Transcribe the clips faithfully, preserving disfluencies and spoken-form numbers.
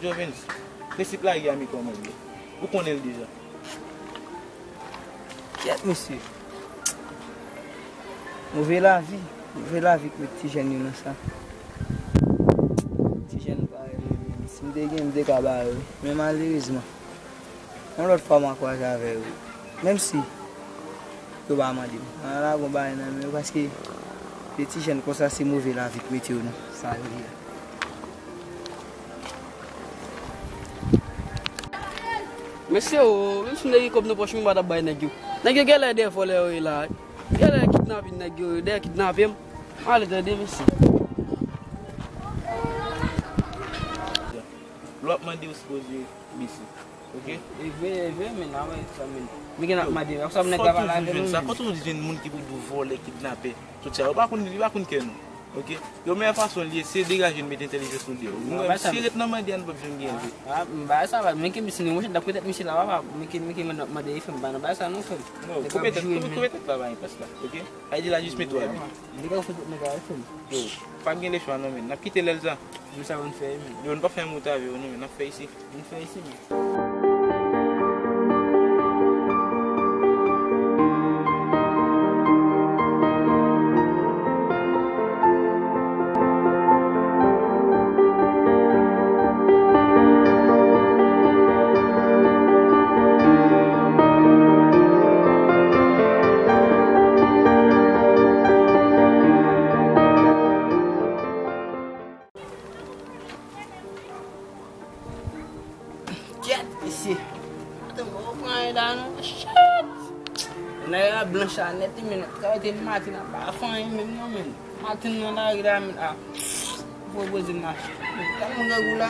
Jovens, prensip lari a, men kòman l ye. Ou konnen l deja. Kèt, mesye. Move lavi. Move lavi k met ti jèn yo nan sa. Ti jèn parèy mwen menm. Si m te gen, m te ka ba yo. Men malerezman, yon lòt fwa m a kwaze avè yo. Menm si yo pa mande m. An, la gon bagay nan men yo paske de ti jèn konsa se move lavi k mete yo nan sa yo ye a. Mesye o, menm si m te gen kòb nan pòch mwen, m pa t ap bay nèg yo. Nèg yo genlè dèyè vòlè yo ye la. Genlè kidnape nèg yo, dèyè kidnape m. Ale tande, mesye. Lè w ap mande, ou sipoze bese. Ok? E vre, e vre, men, a wè sa, men. Men gen ap mande, sa nèg la pale avè nou menm. Kote w jwenn moun ki pou di w vòlè, kidnapè, tout sa? Yo pa konn, yo pa konn kè nou. Ok? Yo, meyè fason l ye, se degaje n met entèlijans nou deyò. Nou, si ret nan mande a, nou p ap janm gen anyen. A, m ba sa va, men ke misye, nou, monchè, daprè tèt misye la, papa, men ke, men ke mande, mande, fè m pa nan bagay sa non, frè m. Non, koupe tèt, koupe tèt la, pa enpas la. Ok? Ayiti la jis met ou abi. Li ka fout nèg la fè m. Yo, pa gen lechwa non, men. N ap kite lè l sa. Nou sa nou fè, men. Yo, nou pa fè yon mout avè yo non, men. N ap fè isi. Nou fè isi, men. Kèt, mesye. Atann, mwen pran anyen la non. Shit! Nèg la blanch la nèt, men travay te maten nan pa fè anyen menm non, men. Maten nan lari la, men, a. Pwopoze m mache. Men, tèlman grangou la.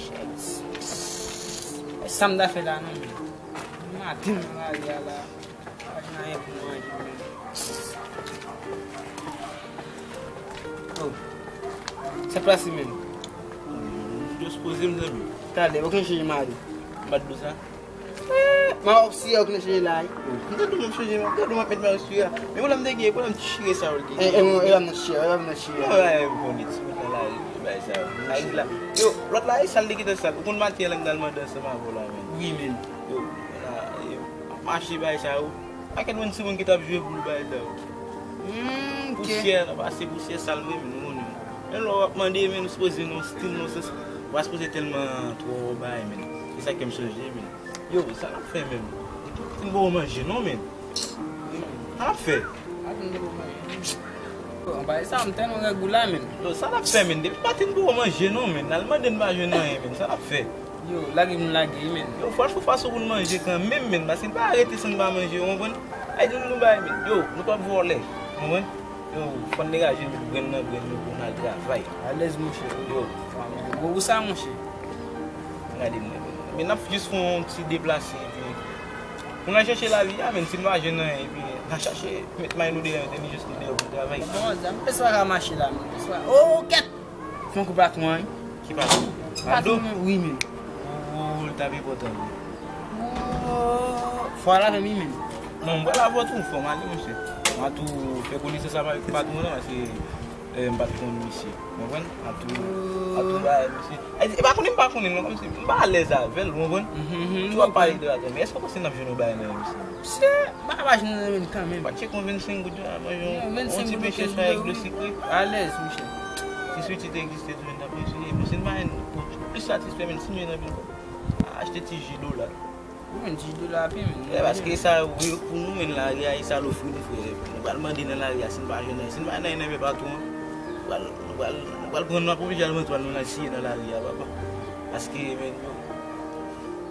Shit. E sa m ta fè la non, men. Maten nan lari a la. Pa gen anyen pou manje menm. Oh. Sa plase menm. Just poze m, zanmi. Talè, ou konn chanje mari. M pa t di w sa? Eh, mwen ap siye ou konn chanje la, wi. Oh, m te di w m ap chanje, m te di w m ap met mari sou a. Men pwoblèm te gen, pwoblèm ti chire sa yo l te gen. E, e, e, e, nan chire, e, nan chire. Yo, e, bon, ti bout nan lari, bay sa yo. Ayiti la. Yo, lòt la, e sal li gentan sal. Ou konn maten an, lè m t al mande ansanm avè w la, men. Wi, men. Yo, la, e, ap mache, bay sa yo. Pakèt moun, timoun ki t ap jwe boul bay dan. Hmm, ok. Pousyè, nan pase pousyè sal vre, men nou konnen. Men lè w ap mande, men nou sipoze nan stil, nan sans, ou pa sipoze tèlman twò bay, men. Se sa ke m sonje, men. Yo, sa n ap fè menm? Depi maten n ba w manje, non, men. Sa n ap fè? Maten n ba w manje. Yo, anba sa, m tèlman règ ou la, men. Yo, sa n ap fè, men? Depi maten n ba w manje, non, men. N al mande n pa jwenn anyen, men. Sa n ap fè? Yo, lage m lage, men. Yo, fò l fè fason pou n manje kanmenm, men, paske n pa rete san n pa manje, ou konprann? Ay di nou bay, men. Yo, nou p ap vòlè, ou konprann? Yo, fò n degaje nou grenn nan grenn nou pou n al travay. Alèz, monchè. Yo. Bon, ou sa, monchè? Gade mwen, men. Men n ap jis fè yon ti deplase, epi pou n al chèche lavi a, men, si n pa jwenn anyen, epi n al chache met may nou deyò, entèlijans nou deyò pou n travay. Bon, zanmi, pès pa ka mache la, men. Pès pa. Oh, kèt! Fon kou patwon an, wi. Ki patwon? Aldo? Patwon mwen, wi, men. Oh, l t ap enpòtan, wi. Oh, fò al avè m, wi, men. Non, m pral avè w tou, fò m ale, monchè. M a tou fè konesans avèk patwon an, paske, eh, m pa t konn misye. Ou konprann? M a tou, m a tou bay misye. E, e pa konnen m pa konnen l, non, kòmsi m pa alèz avè l, ou konprann? Mhm, mhm, m konprann. Tou ap pale de patwon, men èske w panse n ap jwenn yon bagay nan men misye? Misye, m pa ka pa jwenn nan men l kanmenm. Pa tcheke yon vennsenk goud, yo, al manje yon, yon ti pen chèch avèk dlo sikre. Alèz, monchè. Si switi te egziste, tou, n t ap eseye. Misye, n pa jwenn plis satisfè, men si m jwenn anpil kòb, achte ti ji dola. Wi, men ti ji dola ap ye, men. E, paske sa yo pou nou, men lari a, e sa l ofri nou, frè. Nou pral mande nan lari a, si n pa jwenn anyen, si n pa jwenn anyen nan men patwon an, nou pral, nou pral, nou pral pran, nou ap oblije al rantre, nou al siye nan lari a, papa. Paske, men, yo,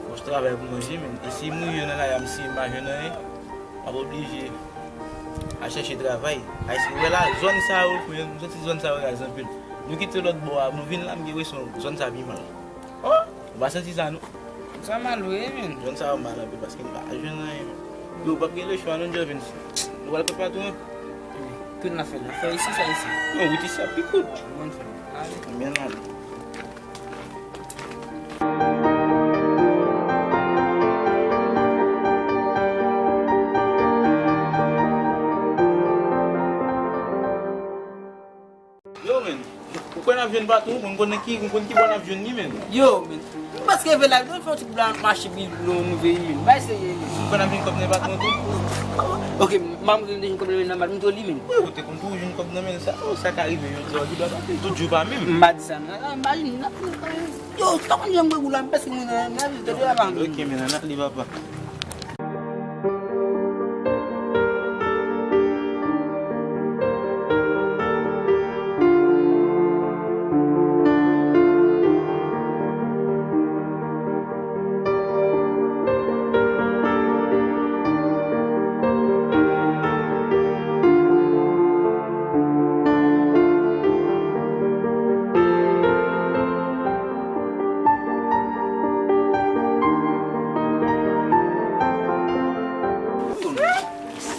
fò w travay pou manje, men. E si m rive nan lari a, m siye, m pa jwenn anyen, m ap oblije al chèche travay. Paske, wè la, zòn sa yo, men, m santi zòn sa yo raz anpil. Nou kite lòt bò a, nou vin la, m gen enpresyon zòn sa pi mal. Oh! Ou pa santi sa, non? Sa mal vre, men. Zòn sa yo mal anpil paske n pa jwenn anyen, men. Yo, p ap gen lechwa, non, Jovens. Nou pral pran patwon an. Tout n ap fè, n ap fè isi, sa isi. Non, wout isi a pi kout. Bon, fè. Ale. Byen ale. Yo, men. Ou kwè n ap jwenn Patwon, ou konn konnen ki, ou konn ki bò n ap jwenn li, men. Yo, men. M paske vin la, nou fè yon ti bout la, mache pi lwen nou veye, men. Bay serye, men. Ou konn ap jwenn kòb nan patwon tou? Ok, m pa montre nou jwenn kòb nan men nan, m montre li, men. Wi, ou te konn tou jwenn kòb nan men sa. Oh, sa ka rive yon jou, li pa tout jou pa menm. M pa di sa, non. Imajine, nan, nan, yo, sa konn jan m grangou la, m paske mwen nan, nan, nan, nan, nan, ok, men nan, nan, li papa.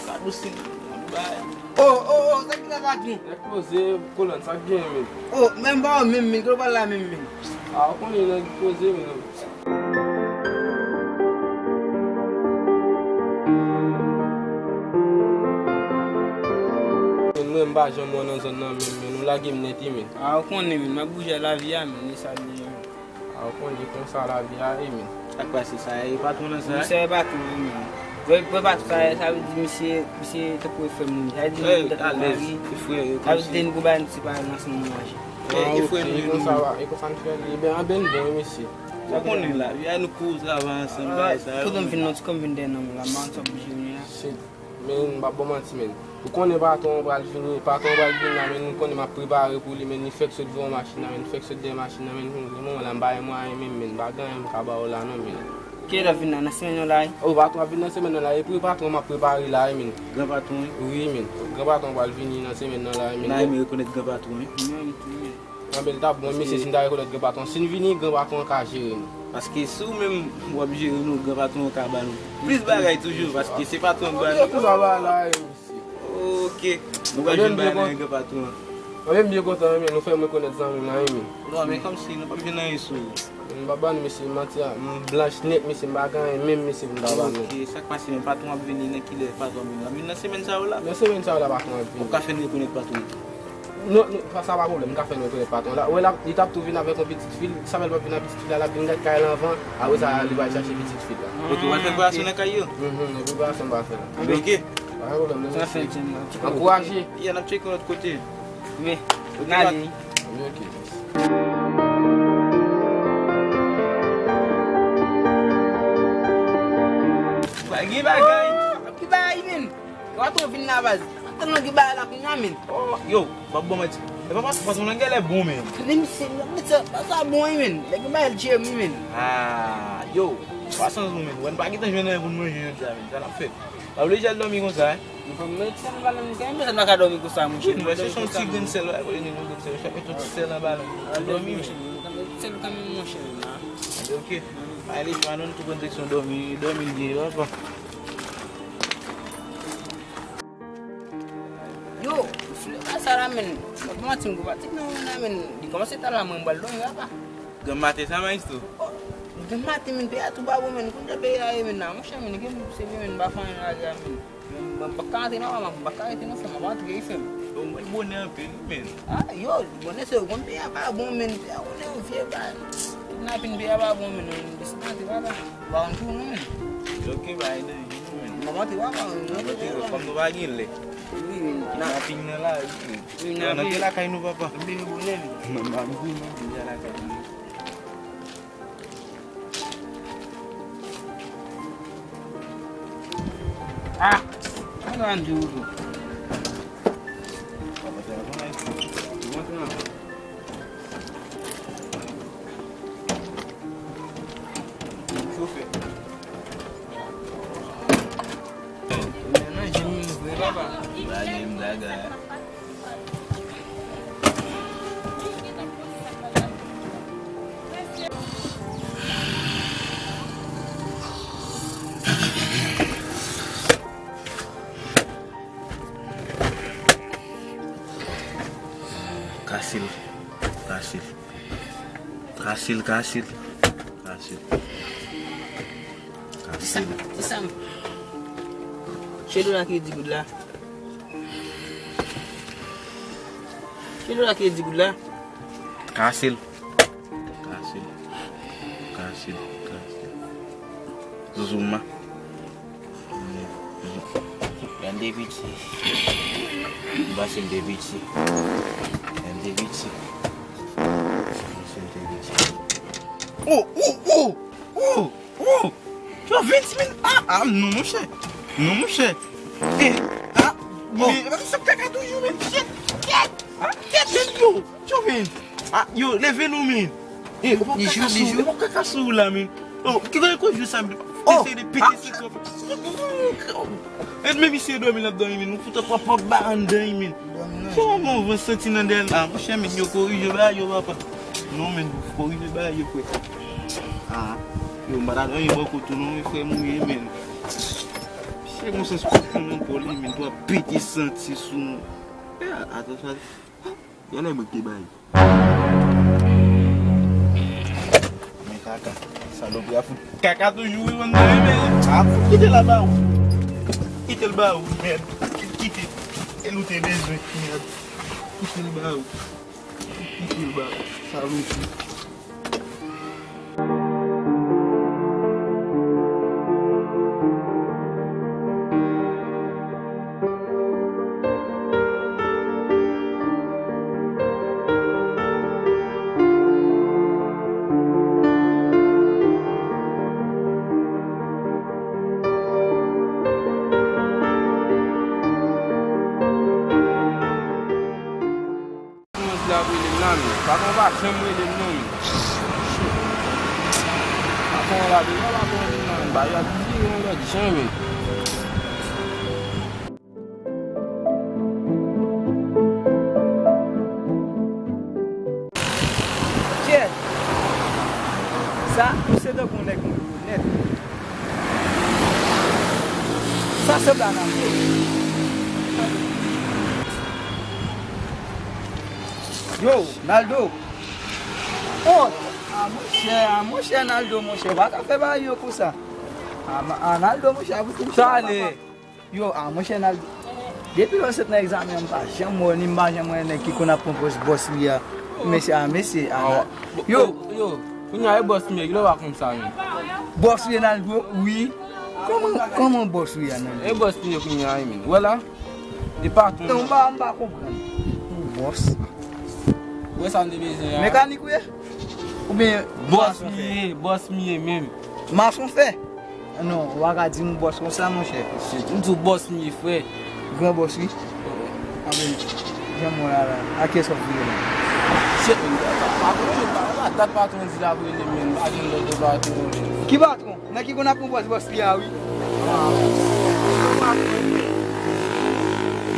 Gad ou se bay. Oh, oh, oh, sa ki la, patwon? Nèg poze, kolòn, sa k gen, men? Oh, men m pa wè menm, men, kote w pral la menm, men? Ah, ou konnen nèg poze, men. Mwen, m pa janm wè nan zòn nan, men, men, nou lage m nèt, wi, men. Ah, ou konnen, men, m ap bouje lavi a, men, e sa l ye, men. A, ou konnen konsa lavi a ye, men. Sa k pase, sa e patwon nan sa? Wi, sa e patwon an, men. Vre, vre patwon sa, sa vle di misye, misye tankou e frè m li. Sa vle di nou tankou mari. Sa vle di nou gon bagay nou separe nan ansanm nou manje. E, e frè nou ye nou menm. E konsa n fè li. Ebyen, anben n bon, wi, mesye. Ou konnen lavi a, nou koz travay ansanm, bagay sa yo. Kote m vin nan ti kò m vin dèyè nan men la, m pa konn sa oblije vini la. Men m p ap ba w manti, men. Ou konnen patwon an pral vini, patwon an pral vini la, men, ou konnen m ap prepare pou li, men, li fèk sot devan machin nan, men, li fèk sot dèyè machin nan, men, hmm, nan moman la, m pa gen mwayen menm, men, m pa gen anyen m ka ba w la, non, men. Kilè l ap vin la, nan semèn nan la, wi? Oh, patwon ap vin nan semèn nan la, e pou patwon m ap prepare la, wi, men. Gran patwon, wi? Wi, men. Gran patwon an pral vini nan semèn nan la, wi, men. N a renmen rekonèt gran patwon, wi. Mwen menm tou, men. Anben, l t ap bon, mesye, si n ta rekonèt gran patwon. Si n vini, gran patwon an ka jere nou. Paske si w menm w ap jere nou, gran patwon an ka ba nou plis bagay toujou, paske se patwon an k ba nou. Tout sa ba la, e, mesye. Ok. Nou pral jwenn bagay nan men gran patwon an. Mwen menm byen kontan, men nou fè m rekonèt zanmi m nan, men. Non, men kòmsi nou p ap jwenn anyen sou ou. M pa ba nou, mesye, manti a, m blanch nèt, mesye, m pa gen anyen menm, mesye, pou m ta ba nou. Ok, sa k pase, men patwon ap vini nan kilè, patwon ap vini? L ap vin nan semèn sa yo la? Nan semèn sa yo la, patwon ap vini. Ou ka fè n rekonèt patwon an? Non, non, sa, sa pa pwoblèm, m ka fè nou rekonèt patwon la. Ou wè, l ap, li t ap tou vin avèk yon pitit fi l, sa fè l p ap vin ak pitit fi l la, l ap vin gad kay la anvan, apre sa, li pral chache pitit fi l la. Ok, ou pral fè preparasyon nan kay yo? Mhm, nan preparasyon m pral fè la. Ok. Pa gen pwoblèm, non, mesye. Ankouraje. Ya, n ap tcheke yon lòt kote. Men, n ale. Ok. Gen bagay. Ki bagay, men? Yo pa twò vin la, baz. Antann nou gen bagay la kounye a, men. Oh, yo, m ap ba w manti. E pa paske patwon nan genlè bon, men. Men misye, men sa, sa bon, wi, men. Nèg yo ba l jere m, wi, men. Ah, yo, pa sans nou, men. Wè, n pa gentan jwenn anyen pou n manje jodi a, men. Sa n ap fè? Pa oblije al dòmi konsa, en. Mwen mwen sèl anba lanm, gen bezwen m pa ka dòmi konsa, monchè. Wi, nou wè se yon ti grenn sèl, wè, kote nou grenn sèl, chak yon ti sèl anba lanm. Al dòmi, monchè, sèl kanmenm, monchè, la. Ok. Ale, pa nou tou pran direksyon dòmi, dòmi l ye, papa. Yo, flè sa la, men. Mwen pa manti, m gwo patik nan men la, men. Li kòmanse ta la, mwen, m pral dòmi, papa. Granm maten sa, maestro? Oh, granm maten, men, peyi a tou pa bon, men. Kounye a peyi a ye, men, la, monchè, men, gen se vre, men, m pa fè anyen lage a, men. Men, m pa ka rantre nan papa, m pa ka rete nan fè, m ap rantre, wi, frè m. Yo, mwen bonè anpil, men. Ah, yo, bonè se yo konn peyi a pa bon, men. Peyi a konnen yon vye bagay. Kidnapin peyi a pa bon, men. Desann rantre, papa. M pa konn pou nou, men. Ok, ba, e de jou, men. M ap rantre, papa, men. M ap rantre, kòm nou pa gen lè. Wi, men. Kidnapin nan la, wi. Wi, nan lakay nou, papa. Bebe bonè, men. Mwen pa di, non. Deja lakay nou. Ah! Mwen ka di ou tou. Chofè. Manje m vre, papa. Manje m gaga. Kasil, kasil. Kasil, kasil. Kasil. Kasil. Ti Sam. Chelo la ki di goud la. Chelo la ki di goud la. Kase l. Kase l. Kase l. Kase l. Zouzouma. Gade de piti. Pase l de piti. Gade de piti. Pase l de piti. Oh, oh, oh, oh, oh. Yo, Vince, men. Ah, ah, non, monchè. Non, monchè. Eh, ah, men, sa kaka toujou, men. Shit, shit. Ah, shit, men, yo. Yo, men. Ah, yo, leve nou, men. Eh, bijou, bijou. Yo, kaka sou ou la, men. Oh, ki gade kou jou sa, men. Oh, eseye de pete se kòf. Et men misye dòmi, l ap dòmi, men. Nou fout ap pran pòp ba anndan, men. Se yon bon van santi nan dèyè l. Ah, monchè, men, yo korije bagay yo, papa. Non, men, korije bagay yo, frè. Ah, yo, m pa ta dòmi bò kote ou non, men frè m ou ye, men. Se konsa, se pa konn nan kò li, men, tou ap pete santi sou nou. Eh, atann sa. Genlè mwen k te bay. Men kaka. Salopri a fout kaka toujou, wi, mwen, men, men. A fout kite l la ba ou. Kite l ba ou, mèd. Kite, kite. E l ou te bezwen, mèd. Kite l ba ou. Kite l ba ou. Salopri. Patwon an di l ap rele m la, men. Patwon an pa janm rele m, non, men. Shit. Patwon an la deja, patwon an di m la, men. Bagay yo ap vire yon lòt jan, men. Kyè! Sa, ou se tankou yon nèg mwen yo nèt. Sa se blan nan men. Yo, Naldo. Oh, ah, monchè, ah, monchè Naldo, monchè. Pa ka fè bagay yo konsa. Ah, ma- ah, Naldo, monchè, a pou tou. Sa ale. Yo, ah, monchè Naldo. Depi lè w sot nan egzamen an, m pa janm wè w, ni m pa janm wè nèg ki konn ap pran pòz bòs li a. Mesye, ah, mesye, ah, yo. Yo, kounye a, e bòs m ye, kilè w pa konn sa, men? Bòs ou ye, Naldo? Wi. Kòman, kòman bòs ou ye a, Naldo? E bòs m ye kounye a, wi, men. Wè la, e patwon. Non, m pa, m pa konprann. Ou bòs. Wè sa m te bezwen a. Mekanik ou ye? Oubyen bòs m ye, bòs m ye menm. Mason fè? Non, ou pa ka di m bòs konsa, monchè. Shit, m di w bòs m ye, frè. Gran bòs, wi. Anben, jan m wè a la, a kiyès w ap vire la? Shit, men, patwon, pa, pa, dat patwon di l ap rele m, men, pa gen lòt patwon, men. Ki patwon? Nèg ki konn ap pran pòz bòs li a, wi. Ah,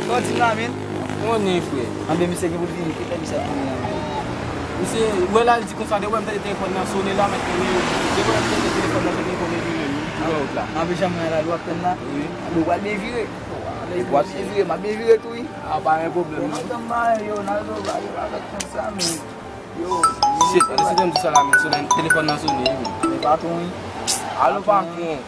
sa w di m la, men? Konnen, frè. Anben, misye gen pou l vini, ki fè misye ap tounen an? Misye, wè la, l di konsa, depi wè m tande telefòn nan sone la, mèt konnen, depi wè m tande telefòn nan sone, konnen li menm, li tou nan wout la. Anben, jan mwen la, l w ap tann la? Wi. Anben, w pral byen vire. Epi w ap byen vire, m ap byen vire tou, wi. A, pa gen pwoblèm, non. Yo, nan do bagay, yo pa fè konsa, men. Yo, shit, ane se te m di sa la, men, sone, telefòn nan sone, wi, men. Men patwon, wi. Alo, patwon.